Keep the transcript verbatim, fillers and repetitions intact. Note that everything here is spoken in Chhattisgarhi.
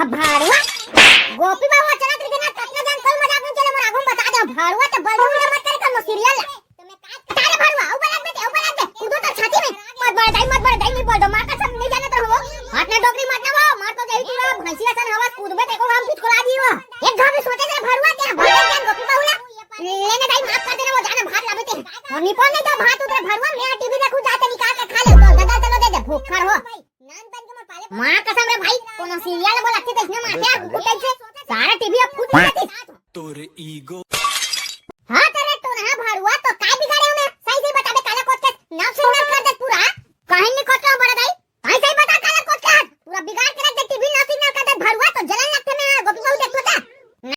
भड़ुआ, गोपी बाबू चलत रहिथे ना, कतना जन कोई मजाक नइ चले, मोर आगू म बता दे, भड़ुआ त बलदे उलदे मत करे कोनो सीरियल ला। अरे भड़ुआ, ऊपर लाग बेटे, ऊपर लाग दे, कूदो तो छाती में। मत बड़े दाई, मत बड़े दाई, नइ बोल दो, माँ कसम नइ जानत रहो। हट ना डोकरी, मत ना वो, मार तो जाई तू रा, भैंसी असन हवस, कूदबे ते को हम कुछ कोला दी वो। एक घाव में सोचे से भड़ुआ के, भड़ुआ के गोपी बाबू ला लेने दाई, माफ कर देना, वो जाना भात लाबे ते। और निपोल नहीं तो भात उधर भड़ुआ, मैं टीवी देखूं, जाते निकाल के खा ले, तो दादा चलो दे दे, भूखा हो। माँ कसम रे भाई, कोनो सीरियल बोला के देखने मारते यार, कुत्ते से सारा टीवी अब फूट जाती। तोर ईगो।